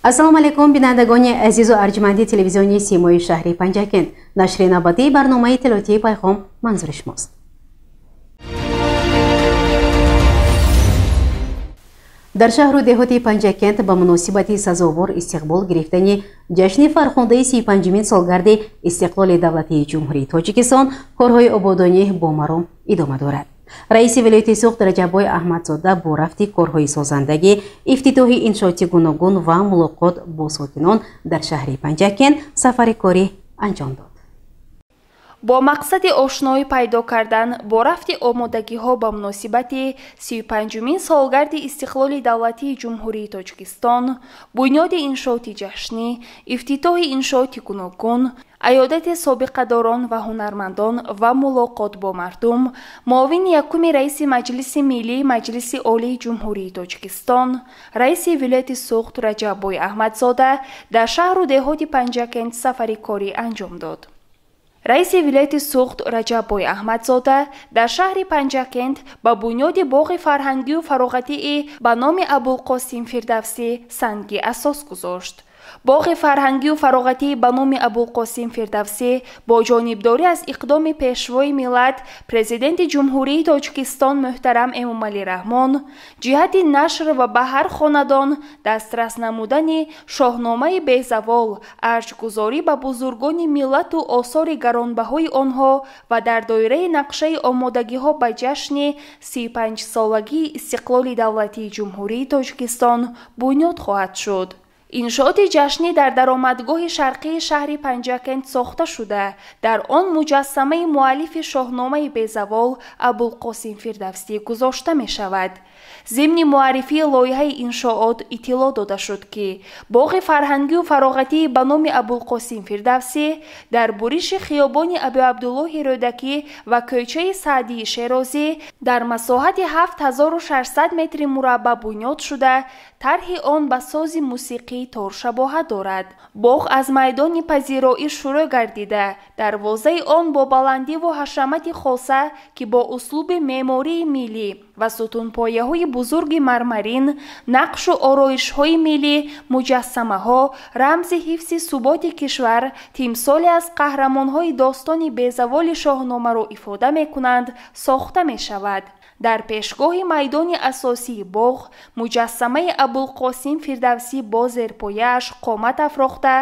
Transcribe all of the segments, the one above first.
Ассалому алайкум, бинандагони азизу арҷманди телевизиони Симои шаҳри Панҷакент. Нашри навбатии барномаи иттилоотии Пайғом манзури шумост. Дар шаҳру деҳоти Панҷакент ба муносибати сазовор истиқбол гирифтани ҷашни фархундаи 35-умин солгарди истиқлоли давлатии Ҷумҳурии Тоҷикистон корҳои ободонӣ бо маром идома дорад. Раиси вилояти Суғд Раҷаббой Аҳмадзода бо рафти корҳои созандагӣ, ифтитоҳи иншооти гуногун ва мулоқот бо сокинон дар шаҳри Панҷакент сафари корӣ анҷом дод. Бо мақсади ошноӣ пайдо кардан бо рафти омодагиҳо ба муносибати 35-умин солгарди истиқлоли давлатии Ҷумҳурии Тоҷикистон, бунёди иншооти ҷашнӣ, ифтитоҳи иншооти гуногун, аёдати собиқадорон ва ҳунармандон ва мулоқот бо мардум, муовини якуми раиси Маҷлиси Миллии Маҷлиси Олии Ҷумҳурии Тоҷикистон, раиси вилояти Суғд Раҷаббой Аҳмадзода дар шаҳру деҳоти Панҷакент сафари корӣ анҷом дод. Раиси вилояти Суғд Раҷаббой Аҳмадзода дар шаҳри Панҷакент ба бунёди боғи фарҳангию фароғатии ба номи Абулқосим Фирдавсӣ санги асос гузошт. Боғи фарҳангию фароғатии ба номи Абулқосим Фирдавсӣ бо ҷонибдорӣ аз иқдоми Пешвои миллат, Президенти Ҷумҳурии Тоҷикистон муҳтарам Эмомалӣ Раҳмон ҷиҳати нашр ва ба ҳар хонадон дастрас намудани шоҳномаи безавол, арҷгузорӣ ба бузургони миллату осори гаронбаҳои онҳо ва дар доираи нақшаи омодагиҳо ба ҷашни 35-солагии истиқлоли давлатии Ҷумҳурии Тоҷикистон бунёд хоҳад шуд. Иншооти ҷашнӣ дар даромадгоҳи шарқии шаҳри Панҷакент сохта шуда, дар он муҷассамаи муаллифи шоҳномаи безавол Абулқосим Фирдавсӣ гузошта мешавад. Зимни муаррифии лоиҳаи иншоот иттилоъ дода шуд, ки боғи фарҳангию фароғатии ба номи Абулқосим Фирдавсӣ дар буриши хиёбони Абуабдуллоҳи Рӯдакӣ ва кӯчаи Саъдии Шерозӣ дар масоҳати 7600 метри мураббаъ бунёд шуда, тарҳи он ба сози мусиқии тор шабоҳат дорад. Боғ аз майдони пазироӣ шурӯъ гардида, дарвозаи он бо баландиву ҳашамати хоса, ки бо услуби меъмории миллӣ ва сутунпояҳои бузурги мармарин, нақшу ороишҳои миллӣ, муҷассамаҳо, рамзи ҳифзи суботи кишвар, тимсоле аз қаҳрамонҳои достони безаволи шоҳномаро ифода мекунанд, сохта мешавад. Дар пешгоҳи майдони асосии боғ муҷассамаи Абулқосим Фирдавсӣ бо зерпояаш қомат афрохта,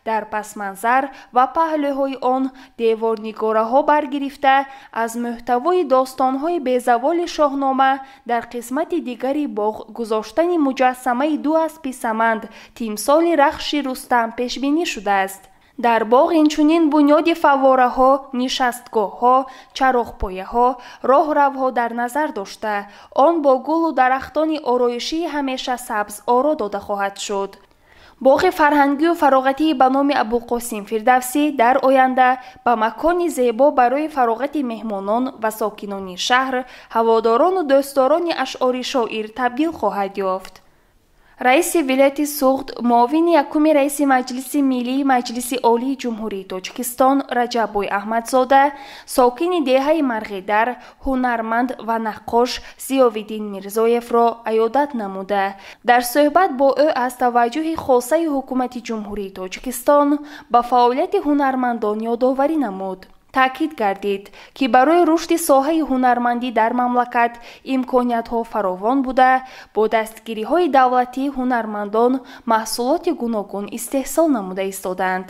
дар пасманзар ва паҳлӯҳои он деворнигораҳо баргирифта аз мӯҳтавои достонҳои безаволи шоҳнома. Дар қисмати дигари боғ гузоштани муҷассамаи ду аспи саманд, тимсоли рахши Рустам пешбинӣ шудааст. Дар боғ инчунин бунёди фаввораҳо, нишастгоҳҳо, чароғпояҳо, роҳравҳо дар назар дошта, он бо гулу дарахтони ороишии ҳамеша сабз оро дода хоҳад шуд. Боғи фарҳангию фароғатии ба номи Абулқосим Фирдавсӣ дар оянда ба макони зебо барои фароғати меҳмонон ва сокинони шаҳр, ҳаводорону дӯстдорони ашъори шоир табдил хоҳад ёфт. Раиси вилояти Суғд, муовини якуми раиси Маҷлиси Миллии Маҷлиси Олии Ҷумҳурии Тоҷикистон Раҷаббой Аҳмадзода, сокини деҳаи Марғидар, ҳунарманд ва наққош Зиёвиддин Мирзоевро аёдат намуда, дар суҳбат бо ӯ аз таваҷҷӯҳи хосаи Ҳукумати Ҷумҳурии Тоҷикистон ба фаъолияти ҳунармандон ёдоварӣ намуд. Таъкид гардид, ки барои рушди соҳаи ҳунармандӣ дар мамлакат имкониятҳо фаровон буда, бо дастгириҳои давлатӣ ҳунармандон маҳсулоти гуногун истеҳсол намуда истодаанд.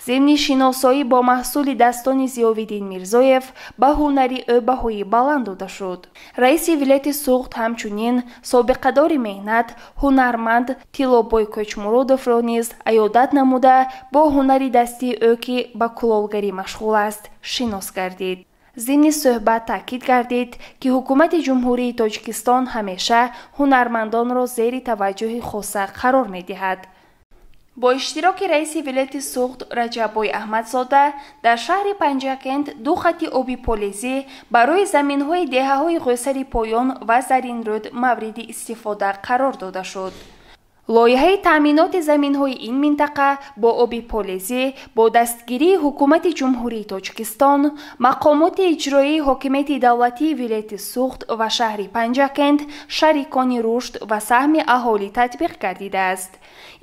Зимни шиносоӣ бо маҳсули дастони Зиёвиддин Мирзоев ба ҳунари ӯ баҳои баланд дода шуд. Раиси вилояти Суғд ҳамчунин собиқадори меҳнат, ҳунарманд Тиллобой Кӯчмуродовро низ аёдат намуда, бо ҳунари дастии ӯ, ки ба кулолгарӣ машғул аст, шинос гардид. Зимни суҳбат таъкид гардид, ки Ҳукумати Ҷумҳурии Тоҷикистон ҳамеша ҳунармандонро зери таваҷҷӯҳи хоса қарор медиҳад. Бо иштироки раиси вилояти Суғд Раҷаббой Аҳмадзода дар шаҳри Панҷакент ду хати оби полезӣ барои заминҳои деҳаҳои Ғӯсари Поён ва Заринрӯд мавриди истифода қарор дода шуд. Лоиҳаи таъминоти заминҳои ин минтақа бо оби полезӣ бо дастгирии Ҳукумати Ҷумҳурии Тоҷикистон, мақомоти иҷроии ҳокимияти давлатии вилояти Суғд ва шаҳри Панҷакент, шарикони рушд ва саҳми аҳолӣ татбиқ гардидааст.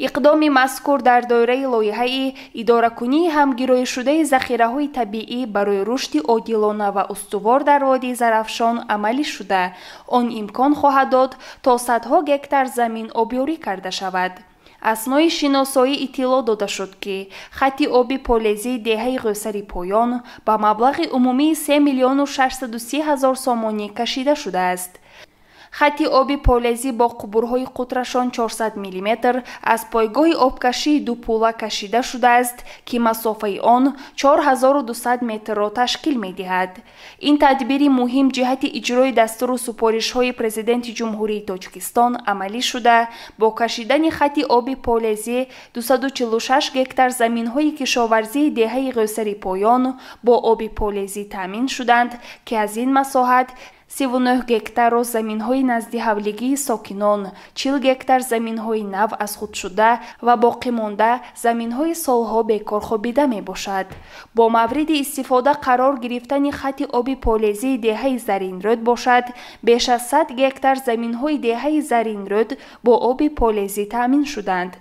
Иқдоми мазкур дар доираи лоиҳаи идоракунии ҳамгироишудаи захираҳои табиӣ барои рушди одилона ва устувор дар водии Зарафшон амалӣ шуда, он имкон хоҳад дод, то садҳо гектар замин обёрӣ карда шавад. Аснои шиносоӣ иттилоъ дода шуд, ки хатти оби полезии деҳаи Ғӯсари Поён ба маблағи умумии 3 630 000 сомонӣ кашида шудааст. Хатти оби полезӣ бо қубурҳои қутрашон 400 мм аз пойгоҳи обкашии Дупула кашида шудааст, ки масофаи он 4200 метрро ташкил медиҳад. Ин тадбири муҳим ҷиҳати иҷрои дастуру супоришҳои Президенти Ҷумҳурии Тоҷикистон амалӣ шуда, бо кашидани хатти оби полезӣ 246 гектар заминҳои кишоварзии деҳаи Ғӯсари Поён бо оби полезӣ таъмин шуданд, ки аз ин масоҳат 39 гектарро заминҳои назди ҳавлигии сокинон, 40 гектар заминҳои нав аз худшуда ва боқимонда заминҳои солҳо бекор хобида мебошад. Бо мавриди истифода қарор гирифтани хатти оби полезии деҳаи Заринрӯд бошад, беш аз 100 гектар заминҳои деҳаи Заринрӯд бо оби полезӣ таъмин шуданд.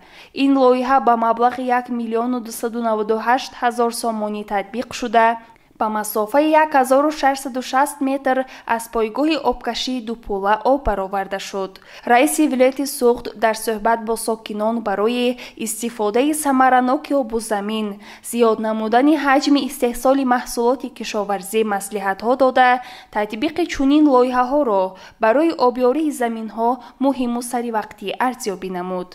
Ин лоиҳа ба маблағи 1 298 000 сомонӣ татбиқ шуда, ба масофаи 1660 метр аз пойгоҳи обкашии Дупула об бароварда шуд. Раиси вилояти Суғд дар суҳбат бо сокинон барои истифодаи самараноки обу замин, зиёд намудани ҳаҷми истеҳсоли маҳсулоти кишоварзӣ маслиҳатҳо дода, татбиқи чунин лоиҳаҳоро барои обёрии заминҳо муҳиму саривақтӣ арзёбӣ намуд.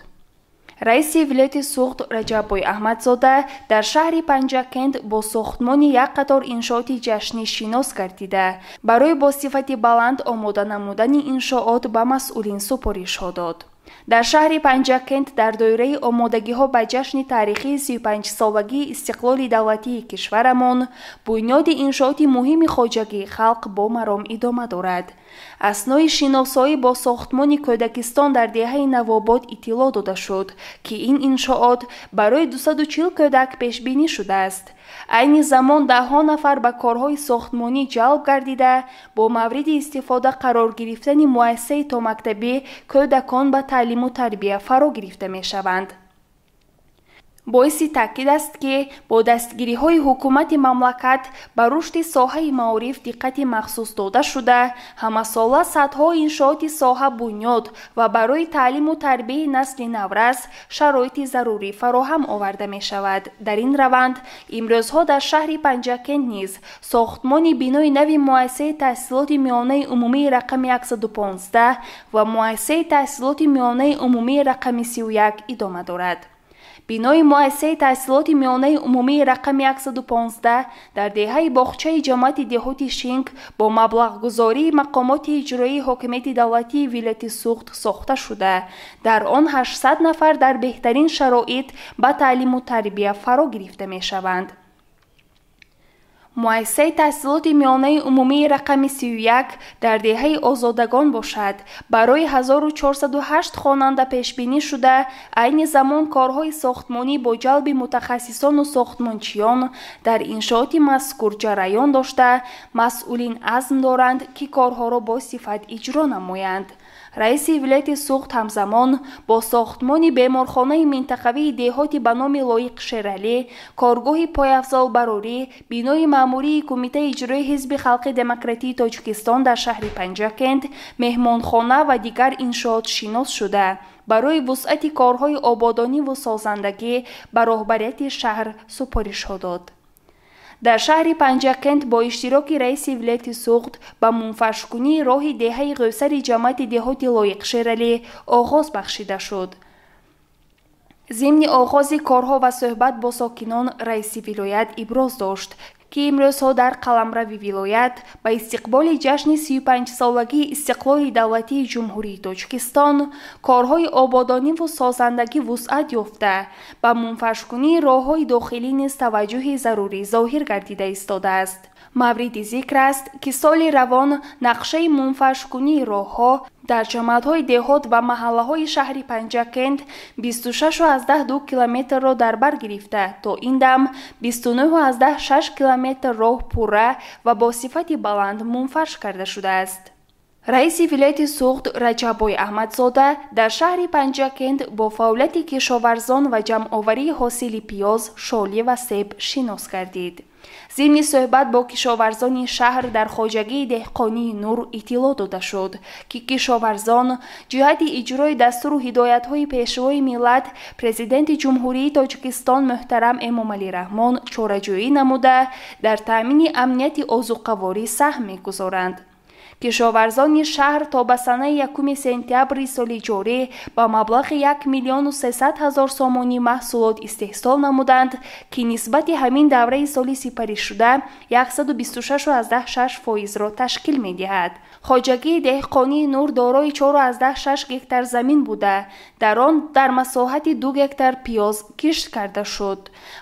Раиси вилояти Суғд Раҷаббой Аҳмадзода дар шаҳри Панҷакент бо сохтмони як қатор иншооти ҷашнӣ шинос гардида, барои бо сифати баланд омода намудани иншоот ба масъулин супоришҳо дод. Дар шаҳри Панҷакент дар доираи омодагиҳо ба ҷашни таърихии 35-солагии истиқлоли давлатии кишварамон бунёди иншооти муҳими хоҷагии халқ бо маром идома дорад. Аснои шиносоӣ бо сохтмони кӯдакистон дар деҳаи Навобод иттилоъ дода шуд, ки ин иншоот барои 240 кӯдак пешбинӣ шудааст. Айни замон даҳҳо нафар ба корҳои сохтмонӣ ҷалб гардида, бо мавриди истифода қарор гирифтани муассисаи томактабӣ кӯдакон ба таълиму тарбия фаро гирифта мешаванд. Боиси таъкид аст, ки бо дастгириҳои ҳукумати мамлакат ба рушди соҳаи маориф диққати махсус дода шуда, ҳамасола садҳо иншооти соҳа бунёд ва барои таълиму тарбияи насли наврас шароити зарурӣ фароҳам оварда мешавад. Дар ин раванд имрӯзҳо дар шаҳри Панҷакент низ сохтмони бинои нави муассисаи таҳсилоти миёнаи умумии рақами 115 ва муассисаи таҳсилоти миёнаи умумии рақами 31 идома дорад. Бинои муассисаи таҳсилоти миёнаи умумии рақами 115 дар деҳаи боғчаи ҷамоати деҳоти Шинк бо маблағгузории мақомоти иҷроии ҳокимияти давлатии вилояти Суғд сохта шуда, дар он 800 нафар дар беҳтарин шароит ба таълиму тарбия фаро гирифта мешаванд. Муассисаи таҳсилоти миёнаи умумии рақами 31 дар деҳаи Озодагон бошад, барои 1408 хонанда пешбинӣ шуда, айни замон корҳои сохтмонӣ бо ҷалби мутахассисону сохтмончиён дар иншооти мазкур ҷараён дошта, масъулин азм доранд, ки корҳоро бо сифат иҷро намоянд. Раиси вилояти Суғд ҳамзамон бо сохтмони беморхонаи минтақавии деҳоти ба номи Лоиқ Шералӣ, коргоҳи пойафзолбарорӣ, бинои маъмурии Кумитаи иҷрои Ҳизби Халқи Демократии Тоҷикистон дар шаҳри Панҷакент, меҳмонхона ва дигар иншоот шинос шуда, барои вусъати корҳои ободониву созандагӣ ба роҳбарияти шаҳр супоришҳо дод. Дар шаҳри Панҷакент бо иштироки раиси вилояти Суғд ба мунфаршкунии роҳи деҳаи Ғӯсари ҷамоати деҳоти Лоиқ Шералӣ оғоз бахшида шуд. Зимни оғози корҳо ва суҳбат бо сокинон раиси вилоят иброз дошт, ки имрӯзҳо дар қаламрави вилоят ба истиқболи ҷашни 35-солагии истиқлоли давлатии Ҷумҳурии Тоҷикистон корҳои ободониву созандагӣ вусъат ёфта, ба мунфаршкунии роҳҳои дохилӣ низ таваҷҷӯҳи зарурӣ зоҳир гардида истодааст. Мавриди зикр аст, ки соли равон нақшаи мунфаршкунии роҳҳо Дар ҷамоатҳои деҳот ва маҳаллаҳои шаҳри Панҷакент 26,2 километрро дар бар гирифта, то ин дам 29,6 километр роҳ пурра ва бо сифати баланд мунфарш карда шудааст. Раиси вилояти Суғд Раҷаббой Аҳмадзода дар шаҳри Панҷакент бо фаъолияти кишоварзон ва ҷамъоварии ҳосили пиёз, шолӣ ва себ шинос гардид. Зимни суҳбат бо кишоварзони шаҳр дар хоҷагии деҳқонии Нур иттилоъ дода шуд, ки кишоварзон ҷиҳати иҷрои дастуру ҳидоятҳои Пешвои миллат, Президенти Ҷумҳурии Тоҷикистон муҳтарам Эмомалӣ Раҳмон чораҷӯӣ намуда, дар таъмини амнияти озуқаворӣ саҳм мегузоранд. Кишоварзони шаҳр то ба санаи 1 сентябри соли ҷорӣ ба маблағи 1 300 000 сомонӣ маҳсулот истеҳсол намуданд, ки нисбати ҳамин давраи соли сипаришуда 126,6%-ро ташкил медиҳад. Хоҷагии деҳқонии Нур дорои 4,6 гектар замин буда, дар он дар масоҳати 2 гектар пиёз кишт карда шуд.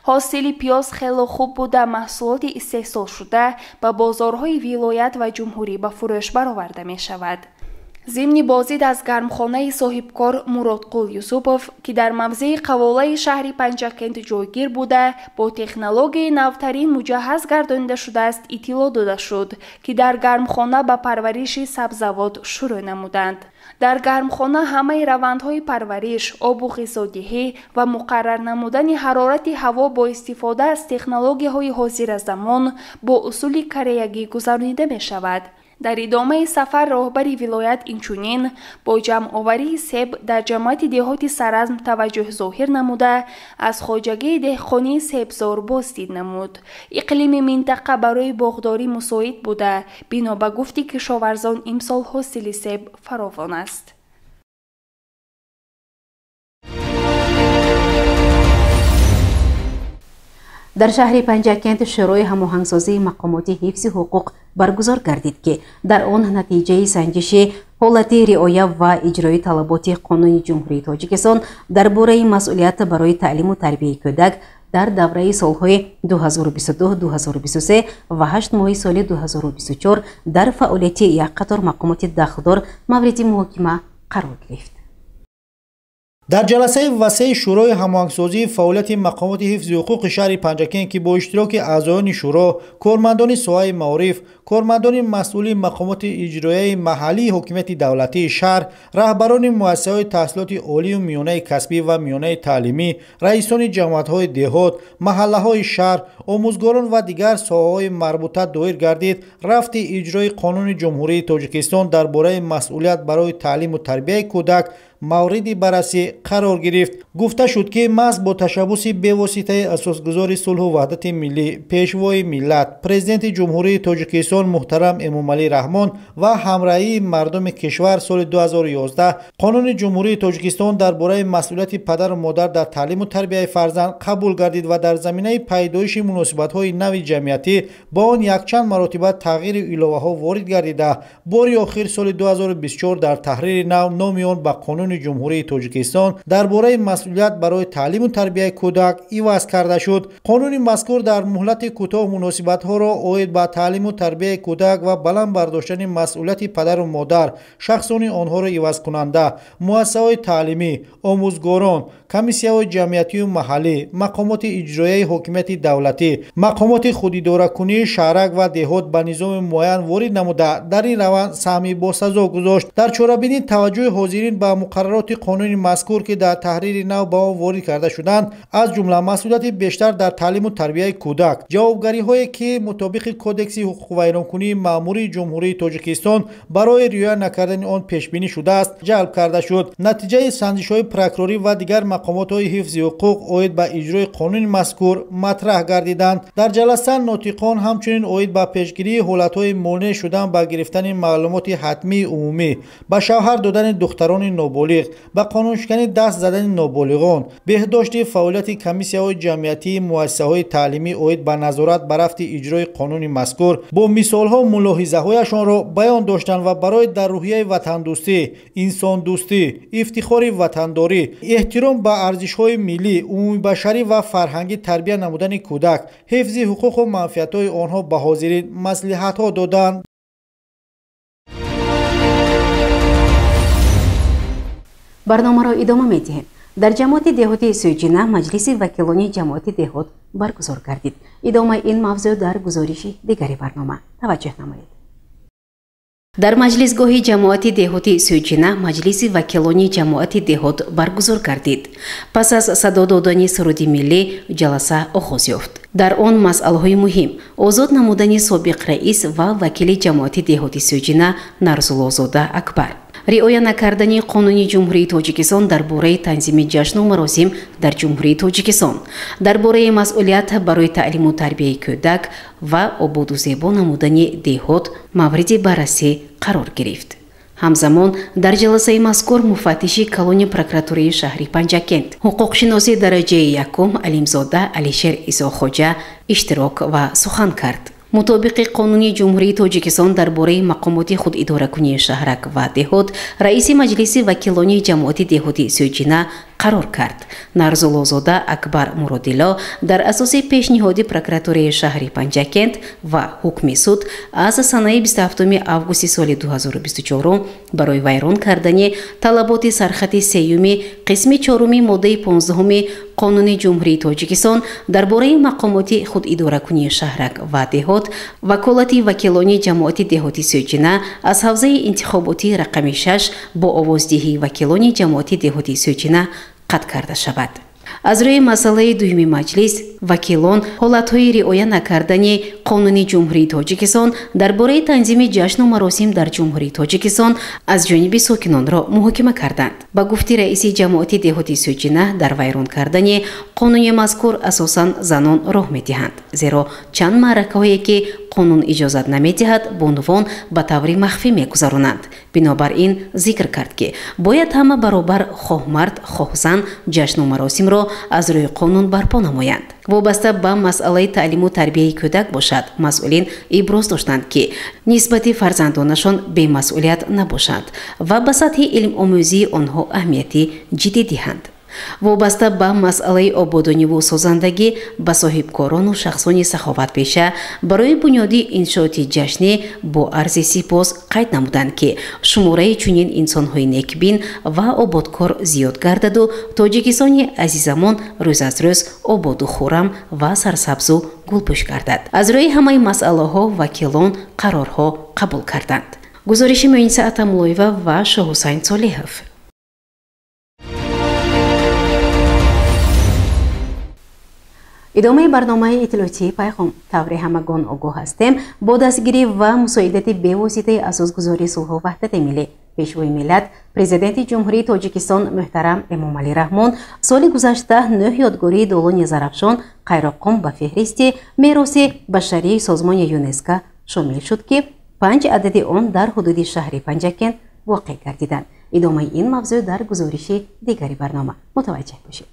Ҳосили пиёз хело хуб буда, маҳсулоти истеҳсолшуда ба бозорҳои вилоят ва ҷумҳурӣ ба фурӯш бароварда мешавад. Зимни боздид аз гармхонаи соҳибкор Муродқул Юсупов, ки дар мавзеи қаволаи шаҳри Панҷакент ҷойгир буда, бо технологияи навтарин муҷаҳҳаз гардонида шудааст, иттилоъ дода шуд, ки дар гармхона ба парвариши сабзавот шурӯъ намуданд. Дар гармхона ҳамаи равандҳои парвариш, обу ғизодиҳӣ ва муқаррар намудани ҳарорати ҳаво бо истифода аз технологияҳои ҳозиразамон бо усули кореягӣ гузаронида мешавад. Дар идомаи сафар роҳбари вилоят инчунин бо ҷамъоварии себ дар ҷамоати деҳоти Саразм таваҷҷӯҳ зоҳир намуда, аз хоҷагии деҳқонии себзор боздид намуд. Иқлими минтақа барои боғдорӣ мусоид буда, бино ба гуфти кишоварзон имсол ҳосили себ фаровон аст. Дар шаҳри Панҷакент шӯрои ҳамоҳангсозии мақомоти ҳифзи ҳуқуқ баргузор гардид, ки дар он натиҷаи санҷиши ҳолати риоя ва иҷрои талаботи Қонуни Ҷумҳурии Тоҷикистон дар бораи масъулият барои таълиму тарбияи кӯдак дар давраи солҳои 2022-2023 ва 8 моҳи соли 2024 дар фаъолияти як қатор мақомоти дахлдор мавриди муҳокима қарор гирифт. Дар ҷаласаи васеи Шӯрои ҳамоҳангсозии фаъолияти мақомоти ҳифзи ҳуқуқи шаҳри Панҷакент, ки бо иштироки аъзоёни шӯро, кормандони соҳаи маориф, кормандони масъули мақомоти иҷроияи маҳаллии ҳокимияти давлатии шаҳр, раҳбарони муассисаҳои таҳсилоти олию миёнаи касбӣ ва миёнаи таълимӣ, раисони ҷамоатҳои деҳот, маҳаллаҳои шаҳр, омӯзгорон ва дигар соҳаҳои марбута доир гардид, рафти иҷрои Қонуни Ҷумҳурии Тоҷикистон дар бораи масъулият барои таълиму тарбияи кӯдак мавриди баррасӣ қарор гирифт. Гуфта шуд, ки маҳз бо ташаббуси бевоситаи асосгузори сулҳу ваҳдати миллӣ, Пешвои миллат, Президенти Ҷумҳурии Тоҷикистон муҳтарам Эмомалӣ Раҳмон ва ҳамроҳии мардуми кишвар соли 2011 Қонуни Ҷумҳурии Тоҷикистон дар бораи масъулияти падару модар дар таълиму тарбияи фарзанд қабул гардид ва дар заминаи пайдоиши муносибатҳои нави ҷамъиятӣ ба он якчанд маротиба тағйиру иловаҳо ворид гардида, бори охир соли 2024 дар таҳрири нав номи он ба Қонуни Ҷумҳурии Тоҷикистон дар бораи масъулият барои таълиму тарбияи кӯдак иваз карда шуд. Қонуни мазкур дар муҳлати кӯтоҳ муносибатҳоро оид ба таълиму тарбияи кӯдак ва баланд бардоштани масъулияти падару модар, шахсони онҳоро ивазкунанда, муассисаҳои таълимӣ, омӯзгорон, комиссияҳои ҷамъиятию маҳаллӣ, мақомоти иҷроияи ҳокимияти давлатӣ, мақомоти худидоракунии шаҳрак ва деҳот ба низоми муайян ворид намуда, дар ин раванд саҳми босазо гузошт. Дар чорабинӣ таваҷҷӯҳи ҳозирин ба муқаррароти қонуни мазкур, ки дар таҳрири нав ба он ворид карда шуданд, аз ҷумла масъулияти бештар дар таълиму тарбияи кӯдак, ҷавобгариҳое ки мутобиқи Кодекси ҳуқуқвайронкунии маъмурии Ҷумҳурии Тоҷикистон барои риоя накардани он пешбинӣ шудааст, ҷалб карда шуд. Натиҷаи санҷишҳои прокурорӣ ва дигар мақомотҳои ҳифзи ҳуқуқ оид ба иҷрои қонуни мазкур матраҳ гардиданд. Дар ҷаласа нотиқон ҳамчунин оид ба пешгирии ҳолатҳои монеъ шудан ба гирифтани маълумоти ҳатмии умумӣ, ба шавҳар додани духтарони ноболиғ, ба қонуншиканӣ даст задани ноболиғон, беҳдошти фаъолияти комиссияҳои ҷамъиятии муассисаҳои таълимӣ оид ба назорат ба рафти иҷрои қонуни мазкур бо мисолҳо мулоҳизаҳояшонро баён доштанд ва барои дар рӯҳияи ватандӯстӣ, инсондӯстӣ, ифтихори ватандорӣ, эҳтиром ба арзишҳои миллӣ, умумибашарӣ ва фарҳангӣ тарбия намудани кӯдак, ҳифзи ҳуқуқу манфиатҳои онҳо ба ҳозирин маслиҳатҳо доданд. Барномаро идома медиҳем. Дар ҷамоати деҳоти Сӯйчина маҷлиси вакилони ҷамоати деҳот баргузор гардид. Идомаи ин мавзӯъ дар гузориши дигари барнома. Таваҷҷӯҳ намоед. Дар маҷлисгоҳи ҷамоати деҳоти Сӯйчина маҷлиси вакилони ҷамоати деҳот баргузор гардид. Пас аз садо додани суруди миллӣ ҷаласа оғоз ёфт. Дар он масъалаҳои муҳим озод намудани собиқ раис ва вакили ҷамоати деҳоти Сӯйчина Нарзуллозода Акбар, риоя накардани қонуни Ҷумҳурии Тоҷикистон дар бораи танзими ҷашну маросим дар Ҷумҳурии Тоҷикистон, дар бораи масъулият барои таълиму тарбияи кӯдак ва ободу зебо намудани деҳот мавриди баррасӣ қарор гирифт. Ҳамзамон дар ҷаласаи мазкур муфаттиши калони прокуратураи шаҳри Панҷакент, ҳуқуқшиноси дараҷаи якум Алимзода Алишер Исохоҷа иштирок ва сухан кард. Мутобиқи қонуни Ҷумҳурии Тоҷикистон дар бораи мақомоти худидоракунии шаҳрак ва деҳот, раиси маҷлиси вакилони ҷамоати деҳоти Сӯйчина қарор кард. Нарзуллозода Акбар Муродило дар асоси пешниҳоди прокуратураи шаҳри Панҷакент ва ҳукми суд аз санаи 27 августи соли 2024 барои вайрон кардани талаботи сархати сеюми қисми чоруми моддаи 15 қонуни Ҷумҳурии Тоҷикистон дар бораи мақомоти худидоракунии шаҳрак ва деҳот, ваколати вакилони ҷамоати деҳоти Сӯйчина аз ҳавзаи интихоботии рақами 6 бо овоздиҳии вакилони ҷамоати деҳоти Сӯйчина қатъ карда шавад. Аз рӯи масъалаи дуюми маҷлис вакилон ҳолатҳои риоя накардани қонуни Ҷумҳурии Тоҷикистон дар бораи танзими ҷашну маросим дар Ҷумҳурии Тоҷикистон аз ҷониби сокинонро муҳокима карданд. Ба гуфти раиси ҷамоати деҳоти Сӯйчина, дар вайрон кардани қонуни мазкур асосан занон роҳ медиҳанд, зеро чанд маъракаҳое ки қонун иҷозат намедиҳад, бонувон ба таври махфӣ мегузаронанд. Бинобар ин зикр кард, ки бояд ҳама баробар хоҳ мард хоҳ зан ҷашну маросимро аз рӯи қонун барпо намоянд. Вобаста ба масъалаи таълиму тарбияи кӯдак бошад, масъулин иброз доштанд, ки нисбати фарзандонашон бемасъулият набошанд ва ба сатҳи илмомӯзии онҳо аҳамияти ҷиддӣ диҳанд. Вобаста ба масъалаи ободониву созандагӣ ба соҳибкорону шахсони саховатпеша барои бунёди иншооти ҷашнӣ бо арзи сипос қайд намуданд, ки шумораи чунин инсонҳои некбин ва ободкор зиёд гардаду Тоҷикистони азизамон рӯз аз рӯз ободу хуррам ва сарсабзу гулпӯш гардад. Аз рӯи ҳамаи масъалаҳо вакилон қарорҳо қабул карданд. Гузориши Муиниса Атамуллоева ва Шоҳҳусайн Солиҳов. Идомаи барномаи иттилоотии пайғом. Таври ҳамагон огоҳ ҳастем, бо дастгирӣ ва мусоидати бевоситаи асосгузори сулҳу ваҳдати миллӣ, Пешвои миллат, Президенти Ҷумҳурии Тоҷикистон муҳтарам Эмомалӣ Раҳмон соли гузашта 9 ёдгории долони Зарафшон Қайроққум ба феҳристи мероси башарии созмони ЮНЕСКО шомил шуд, ки 5 адади он дар ҳудуди шаҳри Панҷакент воқеъ гардиданд. Идомаи ин мавзӯъ дар гузориши дигари барнома. Мутаваҷҷеҳ бошед.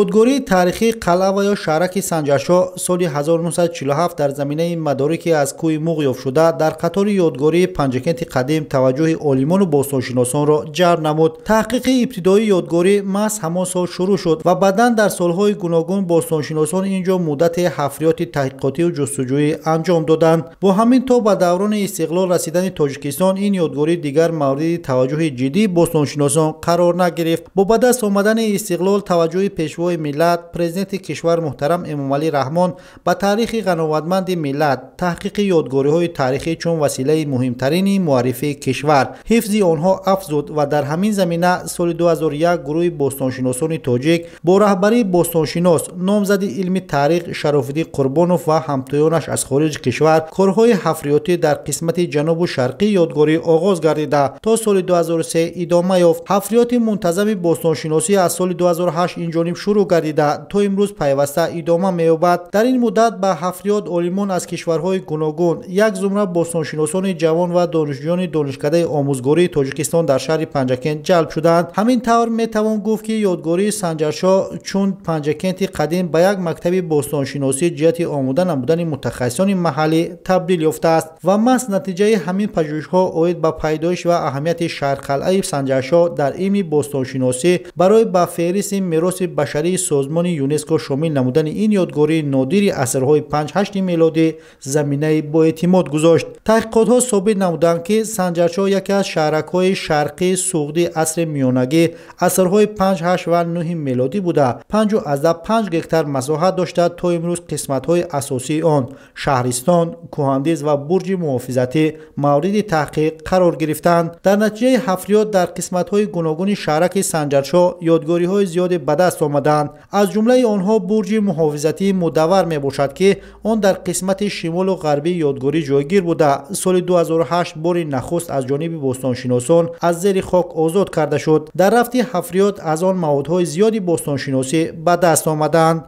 Ёдгории таърихии қалъа ва ё шаҳраки Санҷаршоҳ соли 1947 дар заминаи мадорике аз кӯҳи Муғ ёфтшуда дар қатори ёдгории Панҷакенти қадим таваҷҷӯҳи олимону бостоншиносонро ҷалб намуд. Таҳқиқи ибтидоии ёдгорӣ маҳз ҳамон сол шурӯъ шуд ва баъдан дар солҳои гуногун бостоншиносон ин ҷо муддати ҳафриёти таҳқиқотию ҷустуҷӯӣ анҷом доданд. Бо ҳамин то ба даврони истиқлол расидани Тоҷикистон ин ёдгорӣ дигар мавриди таваҷҷӯҳи ҷиддии бостоншиносон қарор нагирифт. Бо ба даст омадани истиқлол таваҷҷӯҳи Пешвои миллат, президенти кишвар муҳтарам Эмомалӣ Раҳмон ба таърихи ғановатманди миллат, таҳқиқи ёдгориҳои таърихӣ чун василаи муҳимтарини муаррифии кишвар, ҳифзи онҳо афзуд ва дар ҳамин замина соли 2001 гурӯҳи бостоншиносони тоҷик бо раҳбарии бостоншинос, номзади илми таърих Шарофиддин Қурбонов ва ҳамтоёнаш аз хориҷи кишвар корҳои ҳафриётӣ дар қисмати ҷанубу шарқии ёдгорӣ оғоз гардида то соли 2003 идома ёфт. Ҳафриёти мунтазами бостоншиносӣ аз соли 2008 инҷониб шурӯъ гардида то имрӯз пайваста идома меёбад. Дар ин муддат ба ҳафриёт олимон аз кишварҳои гуногун, як зумра бостоншиносони ҷавон ва донишҷӯёни донишкадаи омӯзгории Тоҷикистон дар шаҳри Панҷакент ҷалб шуданд. Ҳамин тавр метавон гуфт, ки ёдгории Санҷаршоҳ чун Панҷакенти қадим ба як мактаби бостоншиносӣ ҷиҳати омода намудани мутахассисони маҳаллӣ табдил ёфтааст ва маҳз натиҷаи ҳамин пажӯҳишҳо оид ба пайдоиш ва аҳамияти шаҳрқалъаи Санҷаршоҳ дар илми бостоншиносӣ барои ба феҳристи мероси башарии созмони ЮНЕСКО шомил намудани ин ёдгории нодири асрҳои 5-8 мелодӣ заминаи боэътимод гузошт. Таҳқиқотҳо собит намуданд, ки Санҷаршоҳ яке аз шаҳракҳои шарқии суғдии асри миёнагӣ асрҳои 5-8 ва 9 мелодӣ буда, 5,5 гектар масоҳат дошта, то имрӯз қисматҳои асосии он шаҳристон, кӯҳандиз ва бурҷи муҳофизатӣ мавриди таҳқиқ қарор гирифтанд. Дар натиҷаи ҳафриёт дар қисматҳои гуногуни шаҳраки Санҷаршоҳ ёдгориҳои зиёде ба даст омаданд. Аз ҷумлаи онҳо бурҷи муҳофизатии мудаввар мебошад, ки он дар қисмати шимолу ғарбии ёдгорӣ ҷойгир буда, соли 2008 бори нахуст аз ҷониби бостоншиносон аз зери хок озод карда шуд. Дар рафти ҳафриёт аз он маводҳои зиёди бостоншиносӣ ба даст омаданд.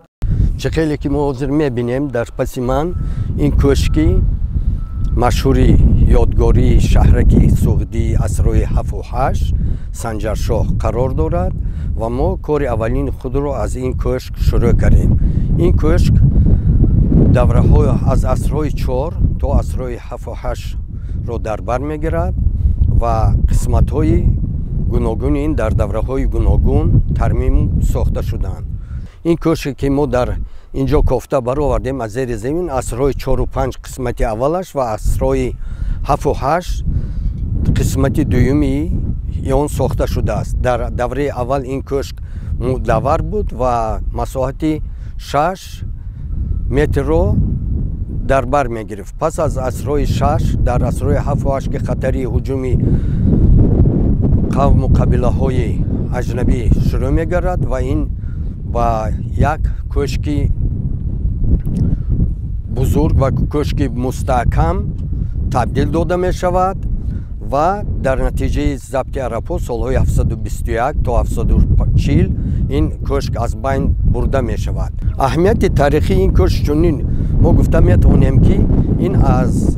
Чӣ хеле ки мо ҳозир мебинем дар паси ман ин кӯшки машҳури ёдгории шаҳраки суғдии асрҳои 7-8 Санҷаршоҳ қарор дорад ва мо кори аввалини худро аз ин кӯшк шурӯъ кардем. Ин кӯшк давраҳо аз асрҳои 4 то асрҳои 7-8-ро дар бар мегирад ва қисматҳои гуногуни ин дар давраҳои гуногун тармим сохта шуданд. Ин кӯшке ки мо дар инҷо кофта баровардем аз зери замин асрҳои 4-5 қисмати аввалаш ва асрҳои 7-8 қисмати дуюми он сохта шудааст. Дар давраи аввал ин кӯшк мудаввар буд ва масоҳати 6 метрро дар бар мегирифт. Пас аз асрҳои 6 дар асрҳои 7-8 ки хатари ҳуҷуми қавму қабилаҳои аҷнабӣ шурӯъ мегардад ва ин ба як кӯшки бузург ва кӯшки мустаҳкам табдил дода мешавад ва дар натиҷаи забти арабҳо солҳои 721 то 740 ин кӯшк аз байн бурда мешавад. Аҳамияти таърихии ин кӯшк чунин мо гуфта метавонем, ки ин аз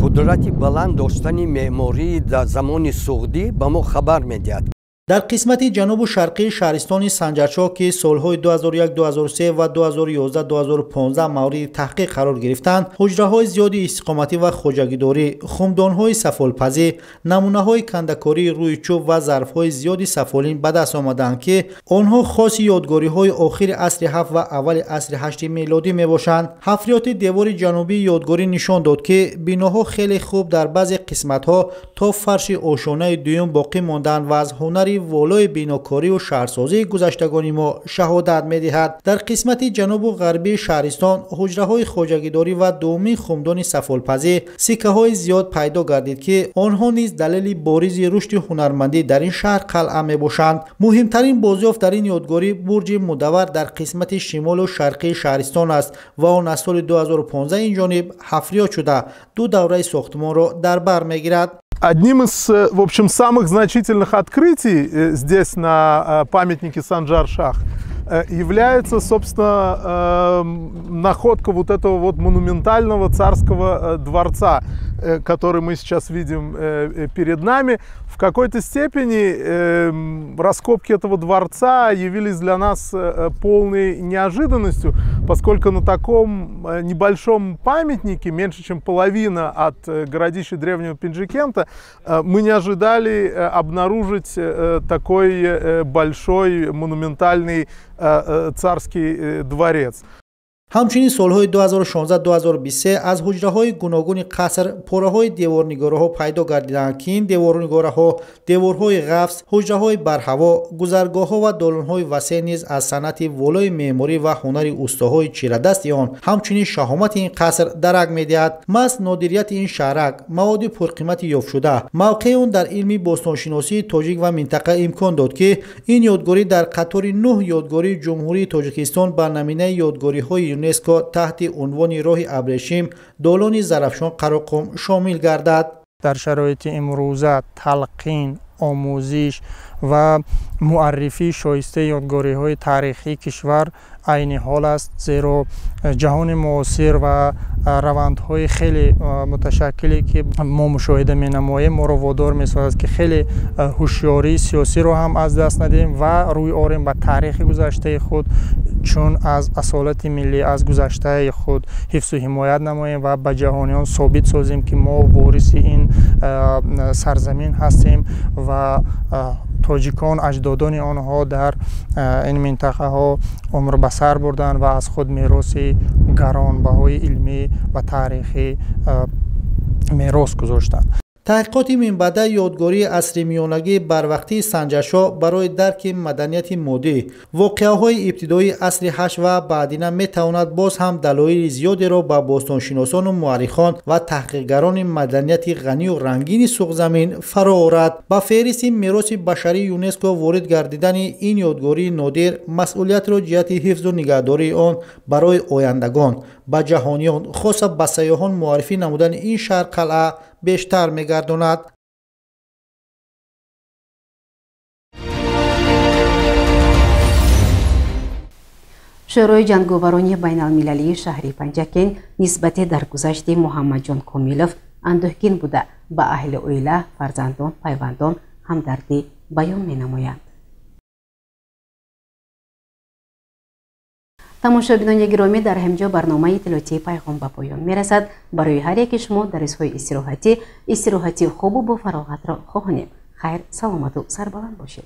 қудрати баланд доштани меъмории дар замони суғдӣ ба мо хабар медиҳад. Дар қисмати ҷанубу шарқии шаҳристони Санҷаршоҳ, ки солҳои 2001-2003 ва 2011-2015 мавриди таҳқиқ қарор гирифтанд, ҳуҷраҳои зиёди истиқоматӣ ва хоҷагидорӣ, хумдонҳои сафолпазӣ, намунаҳои кандакории рӯи чӯб ва зарфҳои зиёди сафолин ба даст омаданд, ки онҳо хоси ёдгориҳои охири асри 7 ва аввали асри 8 мелодӣ мебошанд. Ҳафриёти девори ҷанубии ёдгорӣ нишон дод, ки биноҳо хеле хуб дар баъзе қисматҳо то фарши ошонаи дуюм боқӣ монданд ва аз ҳунари волои бинокорию шаҳрсозии гузаштагони мо шаҳодат медиҳад. Дар қисмати ҷанубу ғарбии шаҳристон ҳуҷраҳои хоҷагидорӣ ва дуввумин хумдони сафолпазӣ сиккаҳои зиёд пайдо гардид, ки онҳо низ далели боризи рушди ҳунармандӣ дар ин шаҳр қалъа мебошанд. Муҳимтарин бозёфт дар ин ёдгорӣ бурҷи мудаввар дар қисмати шимолу шарқии шаҳристон аст ва он аз соли 2015 ин ҷониб ҳафриёт шуда, ду давраи сохтмонро дар бар мегирад. Одним из, в общем, самых значительных открытий здесь на памятнике Санджар-Шах является, собственно, находка вот этого вот монументального царского дворца, который мы сейчас видим перед нами. В какой-то степени раскопки этого дворца явились для нас полной неожиданностью, поскольку на таком небольшом памятнике, меньше чем половина от городища древнего Пенджикента, мы не ожидали обнаружить такой большой монументальный царский дворец. Ҳамчунин солҳои 2016-2023 аз ҳуҷраҳои гуногуни қаср пораҳои деворнигораҳо пайдо гардиданд, ки ин деворнигораҳо деворҳои ғафс, ҳуҷраҳои барҳаво, гузаргоҳҳо ва долонҳои васеъ низ аз санъати волои меъморӣ ва ҳунари устоҳои чирадасти он, ҳамчунин шаҳомати ин қаср дарак медиҳад. Маҳз нодирияти ин шаҳрак, маводи пурқимати ёфтшуда, мавқеи он дар илми бостоншиносии тоҷик ва минтақа имкон дод, ки ин ёдгорӣ дар қатори 9 ёдгории Ҷумҳурии Тоҷикистон ба наминаи ёдгориҳои ЮНЕСКО таҳти унвони роҳи абрешим долони Зарафшон Қароқум шомил гардад. Дар шароити имрӯза талқин, омӯзиш ва муаррифии шоистаи ёдгориҳои таърихии кишвар айни ҳол аст, зеро ҷаҳони муосир ва равандҳои хеле муташаккиле ки мо мушоҳида менамоем моро водор месозад, ки хеле ҳушёрии сиёсиро ҳам аз даст надиҳем ва рӯй орем ба таърихи гузаштаи худ, чун аз асолати миллӣ аз гузаштаи худ ҳифзу ҳимоят намоем ва ба ҷаҳониён собит созем, ки мо вориси ин сарзамин ҳастем ва Тоҷикон, аҷдодони онҳо дар ин минтақаҳо умр ба сар бурданд ва аз худ мероси гаронбаҳои илмӣ ва таърихӣ мерос гузоштанд. Таҳқиқоти минбаъда ёдгории асри миёнагӣ барвақтии Санҷаршоҳ барои дарки маданияти моддӣ, воқеаҳои ибтидоии асри ҳашт ва баъдина метавонад боз ҳам далоили зиёдеро ба бостоншиносону муаррихон ва таҳқиқгарони маданияти ғанию рангини Суғдзамин фаро орад. Ба феҳристи мероси башарии ЮНЕСКО ворид гардидани ин ёдгории нодир масъулиятро ҷиҳати ҳифзу нигаҳдории он барои ояндагон, ба ҷаҳониён, хоса ба сайёҳон муаррифӣ намудани ин шаҳр-қалъа бештар мегардонад. Шӯрои ҷанговарони байналмилалии шаҳри Панҷакент нисбати даргузашти Муҳаммадҷон Комилов андӯҳгин буда, ба аҳли оила, фарзандон, пайвандон ҳамдардӣ баён менамоянд. Тамошобинони гиромӣ, дар ҳамҷо барномаи иттилоотии Пайғом ба поён мерасад. Барои ҳар яки шумо дар рӯзҳои истироҳатӣ истироҳати хубу бофароғатро хоҳонем. Хайр, саломату сарбаланд бошед.